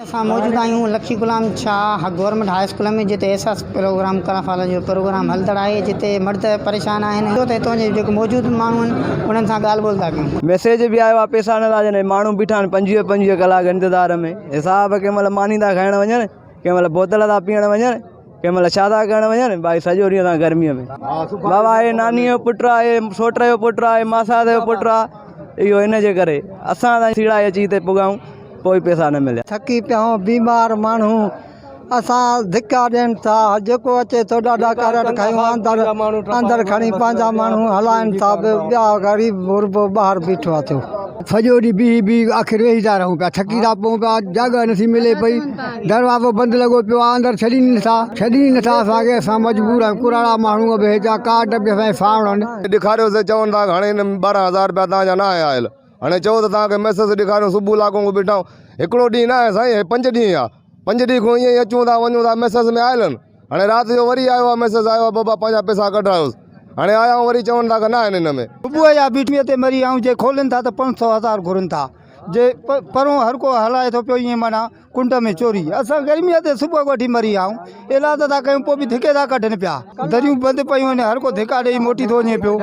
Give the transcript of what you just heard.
اسان موجود آهيون Lakhi Ghulam Shah government high school ۾ جتي احساس پروگرام ڪرڻ جو پروگرام هلندڙ آهي جتي مرد پريشان آهن اچو ته هتان جي جيڪي موجود ماڻهو آهن انهن سان ڳالهه ٻولهه ٿا ڪيون. ميسيج به آيو آهي پئسا نه ٿا ڏين ماڻهو بيٺا آهن پنجويهه پنجويهه ڪلاڪ انتظار ۾ حساب ڪنهن مهل ماني ٿا کائڻ وڃن ڪنهن مهل بوتل ٿا پيئڻ وڃن ڪنهن مهل ڇا ٿا ڪرڻ وڃن ڀائي سڄو ڏينهن اسان گرميء ۾ بابا هي نانيء جو پٽ آهي سوٽ جو پٽ آهي ماسات جو پٽ آهي اهو ان جي ڪري اسان ته سيڙائي اچي هتي پڳا آهيون پوء به پئسا نه مليا. ٿڪي پيا آهيون بيمار ماڻهو اسان ڌڪا ڏين ٿا جيڪو اچي ٿو ڏاڍا ڪارٽ کيون اندر اندر کڻي پنهنجا ماڻهو هلائن ٿا ٻيا غريب غربو ٻاهر بيٺو آ ٿيو. سڄو ڏينهن بيهي بيهي آخر ويهي ٿا رهون پيا ٿڪي ٿا پئون پيا جاڳهه نٿي ملي پئي دروازو بند لڳو پيو آ اندر ڇڏين ئي نٿا ڇڏين ئي نٿا اسان کي اسان مجبور آهيون ڪراڙا ماڻهو به هيجا ڪارڊ به اسان جي ساڻ آهن. ڏيکاريوسين چون ٿا هاڻي هن 12 هزار رپيا توهان جا ناهي آيل. هاڻي چئو ته توهان کي ميسز ڏيکاريون صبح لاڳو کان بيٺا آهيون هڪڙو ڏينهن نه آهي سائين هي پنج ڏينهن آ پنج ڏينهن کان ائين ئي اچون ٿا وڃون ٿا ميسز ۾ آيل آهن هاڻي رات جو وري آيو آ ميسز آيو آ بابا پنهنجا پئسا ڪڍرايوس هاڻي آيا آهيون وري چون ٿا ته نه آهن هن ۾. صبح جا بيٺي تي مري آهيون جي کولين ٿا ته پنج سو هزار گهرن ٿا جي پرون هر ڪو هلائي ٿو پيو ائين معنيٰ ڪنڊ ۾ چوري اسان گرمي تي صبح کان وٺي مري آهيون اعلان ٿا ڪيون پوء به ڌڪي ٿا ڪڍن پيا دريون بند پيون آهن هر ڪو ڌڪا ڏئي موٽي ٿو وڃي پيو.